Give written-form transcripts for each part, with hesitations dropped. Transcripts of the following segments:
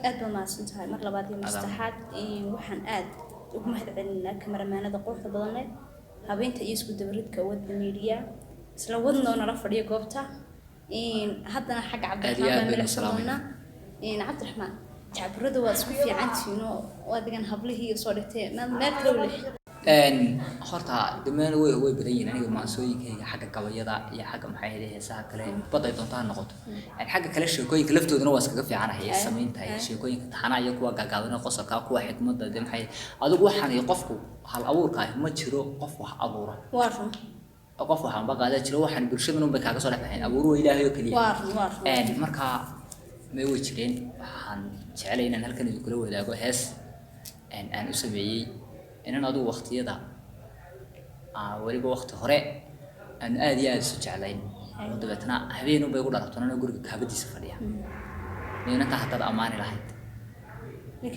Aad baa mahadsan tahay mar labaad iyo mar Adaa. saddexaad. Waxaan aad ugu mahad celinaa kamaramaanada quruxda badan leh, habeynta iyo isku dabaridka Wadda Media, isla wadnoo nala fadhiya goobta. Haddana xagga Aad iyo Cabdiraxmaan aad baan baynu milicsan salaamayna. doonaa. Cabdiraxmaan, jacburada waad isku fiicantihiin oo adigan hablihii soo dhigtay meel kale u leh. Horta dhammaan way badan yihiin. Aniga maansooyinkayga xagga gabayada iyo xagga, maxay ahayd, heesaha kale baday doonta ha noqoto. Xagga kale sheekooyinka laftooduna waa iskaga fiicanahay ee samaynta iyo sheekooyinka taxanaha iyo kuwa gaagaaban ee qosolka, kuwa xikmadda de, maxay adigu waxaan iyo qofku hal abuurka ah ma jiro qof wax abuura. Waa run. Qof wax anba qaada jiro, waxaan bulshaduna bay kaaga soo dhex baxeen, abuuru waa Ilaahay oo keliya. Waa run, waa run. Marka may way jireen. Waxaan jeclay inaan halkan idinkula wadaago hees aan u sameeyey inan adigu waqtiyada weliba waqti hore aan aad iyo aad isu jeclayn, oo dabeetna habeen unbay igu dhalabto anoo guriga kaabadiisa fadhiya. Inantaa haddaad ammaani lahayd,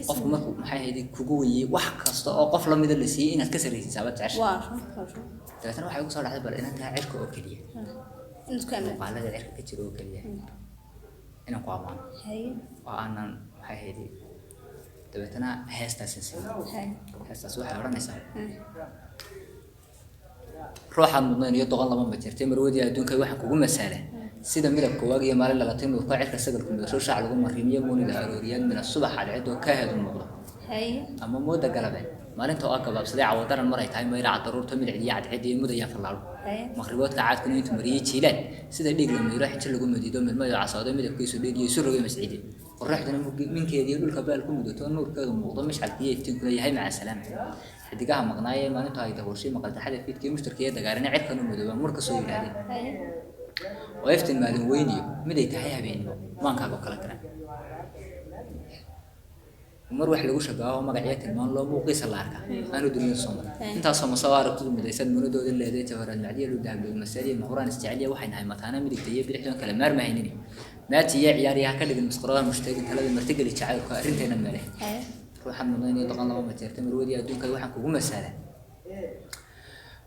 qofku markuu, maxay ahayd, kugu weyey wax kasta oo qof lamida la siiyey inaad ka sarraysiisaa baad jecesha. Waa run, waa run. Dabeetna waxay igu soo dhacday bal inantaa cirka oo keliya, inaad ku ammaan muuqaalada cirka ka jira oo keliya inaan ku ammaano oo aanan, maxay ahayd, dabeetna heestaasin sameeyey. Heestaas waxay odhanaysaa: ruuxaan mudnayn iyo doqon lama majertay, marwadii adduunka waxaan kugu masaalaa sida midabka waag iyo maalin dhalatay, nuurka cirka sagalku midasho shaac lagu mariimiyo, muunida arooriyaad mina subax cadceed oo kaaheedu muuqdo, ama mooda galabeed maalinta oo gabaabsaday, cawadaran maray tahay mayraca daruurta, midicdiyo cadceed iyo mudaya fallaalo, maqriboodka caadkuna intuu mariyey jiilaal sida dhiig la miiro, xinjir lagu madido, milmayo casoodo, midabkiisu dheer iyo isu rogay masciide, qorraxduna minkeediyo dhulka baal ku mudato, nuurkeedu muuqdo, mishcalkiiyo iftiinkuna yahay maca salaam, xidigaha maqnaayee maalintu ay dabooshay maqaltaxada fiidkii, mushtarkiiyo dagaarina cirkan u madoobaa mur kasoo yidhaahdeen, oo iftiin maalin weyniyo miday tahay habeennimo maankaaga kala garan, mar wax lagu shabaho magacyo tilmaan loo muuqiisa la arkaa aanu duniyada soo marin, intaasoo masoo aragtidu midaysan munadooda leeday, jawharaad macdiya lu dahablood masaaliya mahuraan isjeceliya, waxay nahay mataana midigta iyo bidixdoon kale maarmahaynin, maati iyo ciyaariyaha ka dhigin masqaradaha mushteegin, talada martigeli jacaylka arrinteena meele, ruuxan mudnayn iyo doqon lama majeerta, marwadii adduunka waxaan kugu masaalaa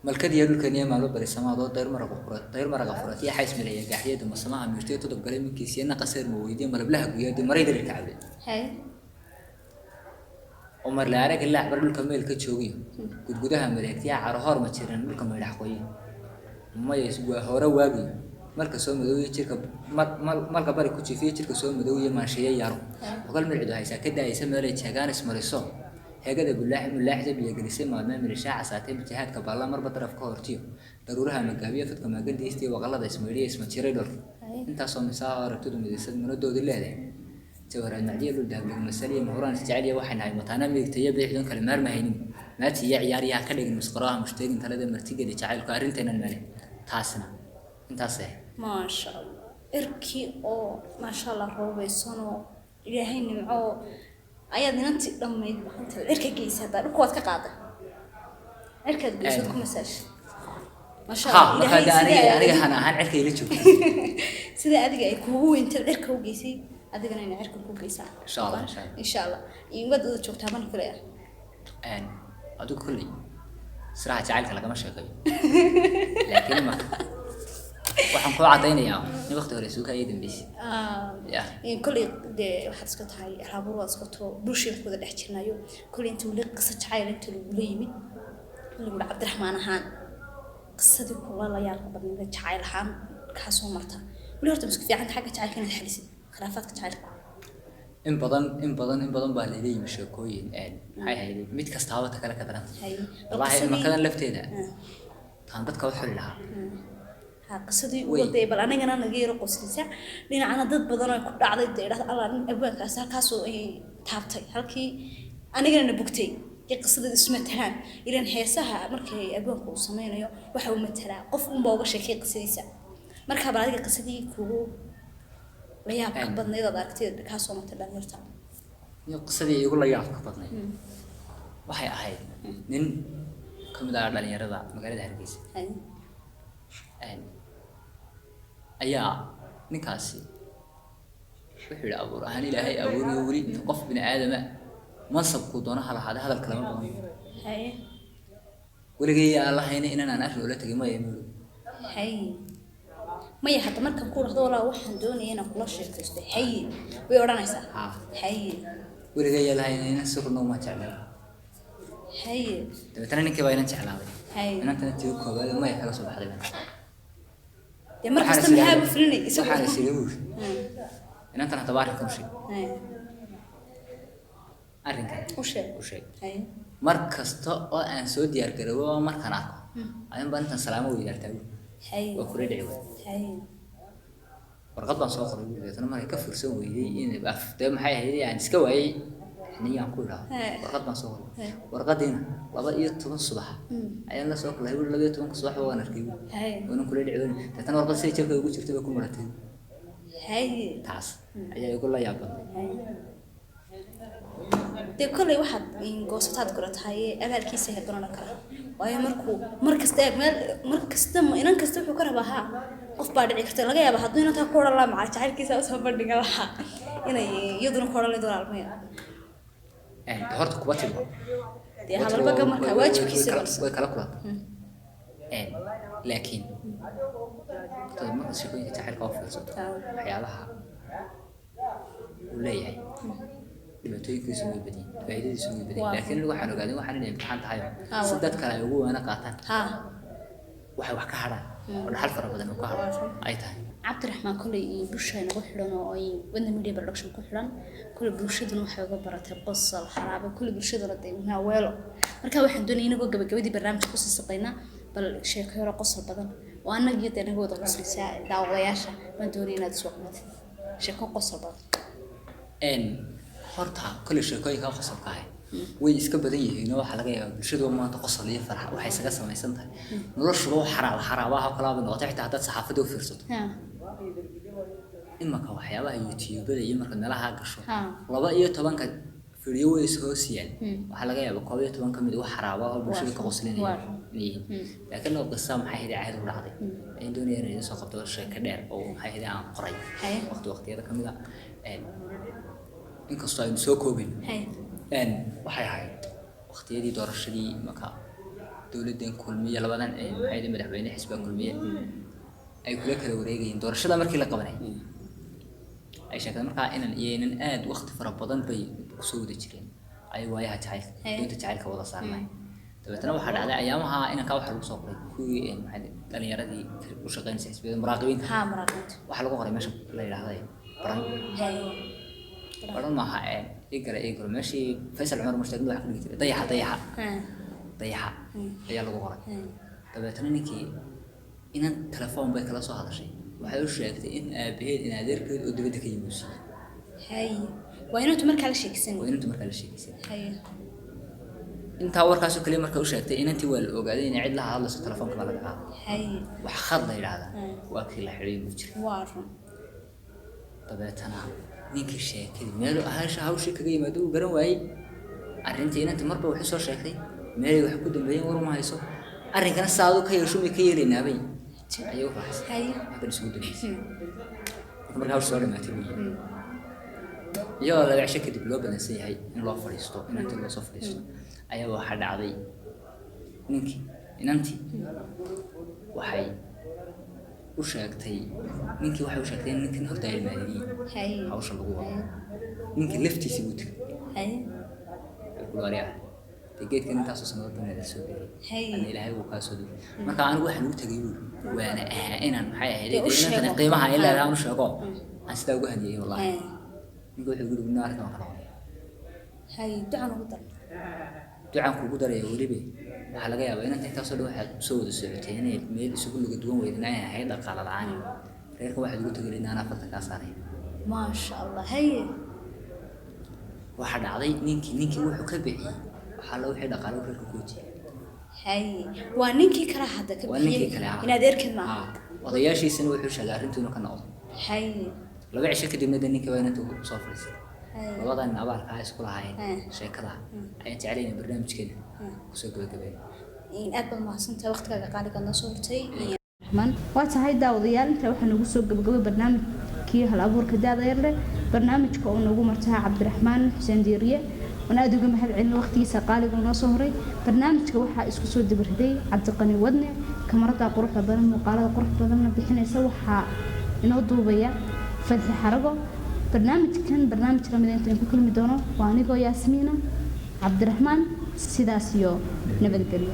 malkadiyo dhulkaniyo maalmo barisamaadoo dayr maraqa fura, dayr maraqa furatiyo xays mileeya, gaaxiyada masamaha miirtiyo todob galay minkiisiyo naqaseer ma weydiyo, malablaha guyaadi maray darirka cabde, oo marlaaraga laacbar dhulka meel ka joogiyo, gudgudaha maleegtiya carahoor ma jiran dhulka maydhax qoye, maya waa hore waagiyo marka soo madoobiyo jirka malka bari ku jiifiyo, jirka soo madoobiyo maansheeye yaro ogal milcidu haysaa ka daayaysa meelay jeegaan ismariso, heegada bulaax mulaaxda biyogelisay maalmee milishaa casaatay, jihaadka baalla marba daraf ka hortiyo, daruuraha magaabiyo fadka maagandiistiyo, waqalada ismaydhiya isma jiray dhulka, intaasoo misaa aragtidu midaysad munadoodi leedahay, jawharaad macdiya dhul dahablagu masaliya mahuraan isjeceliya, waxay nahay mataana midigta iyo bidixdoon kale maarmahaynin, maati iyo ciyaaryaha ka dhigin masqaraha mushteegin, talada martigeli jacaylku arrinteenan male. Taasna intaas eh. Maasha Allah, irkii oo maasha Allah roobaysanoo Ilaahay nimco ayaad inantii dhammayd intaad cirka geysay, haddaa dhulka waad ka qaaday, cirkaad geysood ku masaashay, maasha Ha. Allah. Marka Ilaahay aniga sidaa aniga han ahaan cirka ila joogtay. Sida adiga ay kuugu weyntaad cirka u geysay, adigana ina cirka ku geysaa. Insha Allah, insha Allah. Insha Allah. Waad wada joogtaa baan filaya. Adigu kolley siraha jacaylka lagama sheekeeyo, laakiin marka waxaan kuu caddaynayaa in waqti hore suuka ay dambeysay ya. Kolley dee waxaad iska tahay raabuur, waad iska too bulshada ku wada dhex jirnayo. Kolley inta weli qiso jacayl inta lagula yimid in lagu dhaha Cabdiraxmaan ahaan qisadii kula la yaabka badnayd ee jacayl ahaan kaa soo marta weli, horta ma isku fiican xagga jacaylka inaad xalisid khilaafaadka jacaylka? In badan, in badan, in badan baa layla yimi sheekooyin, maxay ahayd, mid kastaaba ta kale ka daranta. Bal Wallaahi makadan lafteeda taan dadka u xuli lahaa. Ha, qisadii Wey. ugu dee bal anagana naga yaro qoslisa, dhinacana dad badan oo ku dhacday dee idhahda Allah nin abwaankaas halkaasoo ay taabtay, halkii anigana na bugtay iyo qisadii ismatalaan ilan. Heesaha markay abwaanku uu sameynayo waxa uu matalaa qof unbaa uga sheekay qisadiisa. Markaa bal adiga qisadii kugu la yaabka badnayd aad aragtay kaa soo martay dhalinyarta? Iyo qisadii igu la yaabka badnayd waxay ahayd nin ka mid ah dhalinyarada magaalada Hargeysa. Ayaa ninkaasi wuxuu yidhi abuur ahaan Ilaahay abuuriyo weli inta qof bini aadama mansabkuu doona ha lahaade hadalka lama badan. Weligay aan lahayna inaan aan arrin ula tegay maya mulu. Haye, Maya, hadda markan ku dhahdo walaa waxaan doonaya inaan kula sheekaysto, haye, way odhanaysaa? Haa. Haye. Weligay yaa lahayn inan si runa uma jeclay. Haye. Dabeetana ninkii baa inan jeclaaday. Haye. Inantana tii koowaad maya kaga soo baxday baan. Dee mar kasta maxaa buu fulinay isagu? Waxaan is iri buuri, inantan haddaba arrinkan u sheeg. Haye. Arrinkan u sheeg. U sheeg. Haye. Mar kasta oo aan soo diyaar garoobo oo markaan arko ayaan baan intaan salaamo weydaartaa buuri. Haye. Waa kula dhici waay. Haye. Warqad baan soo qoray buuri. Dabeetana markay ka fursan weyday in af dee maxay ahayd aan iska waayey xiniya aan ku idhaahdo. Hee. Warqad baan soo qoray. Hee. Warqadiina 12 subax ayaan la soo kulay buuri. 12-ka subax waan arkay buuri. Haye. Waanan kula dhici weyne. Dabeetana warqad siday jabka ugu jirtay bay ku maratay. Haye. Taas ayaa igu la yaab badnay. Dee kolley waxaad goosataad guratahay abaalkiisa ha garan kara, waayo markuu mar kasta eeg meel mar kasta inan kasta wuxuu ka rabaa haa qof baa dhici karta laga yaaba hadduu inantaa ku odhan lahaa macal jacaylkiisa usoo bandhigan lahaa inay iyaduna ku odhan lahayd walaalmaya. Horta kuba timo. Dee hadalba ga markaa waajibkiisa balse. Way kala kulantay. Laakiin horta markaad sheekooyinka jacaylka u fiirsato, waxyaabaha uu leeyahay dhibaatooyinkiisu way badan yihiin, faa'iidadiisu way badan yihiin. Laakiin anigu waxaan ogaaday waxaan inay imtixaan tahay oo si dad kale ay ugu waana qaataan, waxay wax ka hadhaan oo dhaxal fara badan uu ka hadho ay tahay. Cabdiraxmaan, koley bulsha nagu xidhan oo ay Wadna Media Production ku xidhan, koley bulshaduna waxay uga baratay qosol xaraabo, koley bulshaduna dee maaweelo. Marka waxaan doonaya inagoo gabagabadii barnaamijka kusii shaqeynaa, bal sheeko yaro qosol badan oo annaga iyo dee naga wada qoslaysaa daawadayaasha baan doonaya inaad soo qabatid sheeko qosol badan. Horta kolley sheekooyinka qosolka ahi way iska badan yihiin oo waxaa laga yaabaa bulshadu maanta qosol iyo farx waxay isaga samaysan tahay, noloshuba wax xaraaba xaraabaha oo kalaaba noqotay, xitaa haddaad saxaafadda u fiirsato. Imaka waxyaabaha youtubada iyo markaad meelaha gasho, 12-ka video way is hoos yaal, waxaa laga yaabaa 11 ka mid wax xaraaba oo bulshada ka qoslinaya inay yihiin. Laakiin loo qisa maxay ahayd caadi u dhacday ayaan doonaya inaan idin soo qabto, sheeko dheer oo maxay ahayd aan qoray waqti waqtiyada ka mid ah. Inkastoo aynu soo koobayn, waxay ahayd waqtiyadii doorashadii marka dowladdan Kulmiye labadan maxay ahayd madaxweyne xisbiga Kulmiye ay kula kala wareegayeen doorashada markii la qabanay ay sheegtay. Markaa inan iyo inan aad waqti fara badan bay kusoo wada jireen, ay waayaha jacaylka, doonta jacaylka wada saarnay. Dabeetana waxaa dhacday ayaamaha inankaa waxaa lagu soo qoray kuwii maxay ahayd dhalinyaradii u shaqeynaysa xisbiyada muraaqibiinta. Haa, muraaqibiinta. Waxaa lagu qoray meesha la yidhaahday Baran. Baran maaha, igara igaro meeshii Faysal Cumar Mushtaaqin waxa ka dhigi jiray Dayaxa, Dayaxa. Dayaxa ayaa lagu qoray. Dabeetana ninkii inan telefoon bay kala soo hadashay, waxay u sheegtay in aabaheed in adeerkeed oo dibadda ka yimi uu siiyey. Haye, waa inantu markaa la sheekaysanay. Waa inantu markaa la sheegaysay. Haye. Intaa warkaasoo kaliya marka u sheegtay inantii waa la ogaaday inay cid la hadlayso, telefoonka baa laga qaaday. Haye. Wax khad la yidhaahdaa waa kii la xidhay buu jiray. Waa run. Dabeetana ninkii sheekadii meelu ahasha hawshii kaga yimaado uu garan waayey. Arrintii inantii marba waxay soo sheegtay meelay wax ku dambeeyeen war uma hayso, arrinkana saadu ka yeesho may ka yeelaynaabay ayay u raaxisay. Halkan isugu dambeysay marka hawsha soo dhamaatay buu yidhi, iyadoo laba cisho kadib loo balansan yahay in loo fadhiisto inantii loo soo fadhiisto ayaa waxaa dhacday ninkii inantii waxay u sheegtay ninkii, waxay u sheegtay in ninkan horta ay ilmaadiyeen. Hawsha lagu wado ninkii laftiisii buu tegey. Wuxuu ku ah dee geedkan intaasoo sanado badan la soo beeray, ana Ilaahay wuu kaa soo degay, marka anigu waxaan ugu tegay buuri waana ahaa inaan maxay ahayd Dee u dee inantani sheego. Qiimaha ay leedahay aan u sheego, aan sidaa ugu hadiyey wallahi. Ninka wuxuu guri gudnaa arrinkan waan ka noqonaya. Haye, ducaan ugu dar. Ducaan kuugu daraya weliba waxaa laga yaabaa inanta intaasoo dhan waxaad soo wada socotay inay meel isugu luga duwan weydin ay ahayd dhaqaala la-aan, reerkan waxaad ugu tegay in anaa farta kaa saaray. Maasha Allah, haye. Waxaa dhacday ninkii wuxuu ka bixiyey waxaa la wixii dhaqaale uu reerka ku wajiyay. Haye, waa ninkii kala hadda ka Waa ninkii bixiyey kale ah. In adeerkeed maaha? Haa. Odayaashiisana wuxuu sheegay arrintu inuu ka noqdo. 2 cisho kadibna de ninkii baa inanta soo fadhiistay. Labadan nin abaalka ay isku lahaayeen sheekada ayaan jeclayna barnaamijkeena kusoo gabagabeeyay. Aad baad mahadsantahay waqtigaaga qaaliga noo soo hortay, Raxmaan. Waa tahay daawadayaal, intaa waxaa noogu soo gabagabay barnaamijkii hal abuurka daada yar leh, barnaamijka oo noogu martaha Cabdiraxmaan Xuseen Diiriye, waan aad uga mahad celin waqtigiisa qaaliga noo soo horay. Barnaamijka waxaa isku soo dabariday Cabdiqani Wadne. Kamarada quruxda badan, muuqaalada quruxda badanna bixinaysa waxaa inoo duubaya Fadxi Xarago. Barnaamijkan barnaamij lamid inta ku kulmi doono, waa anigoo Yaasmiina Cabdiraxmaan, sidaas iyo nabadgelyo.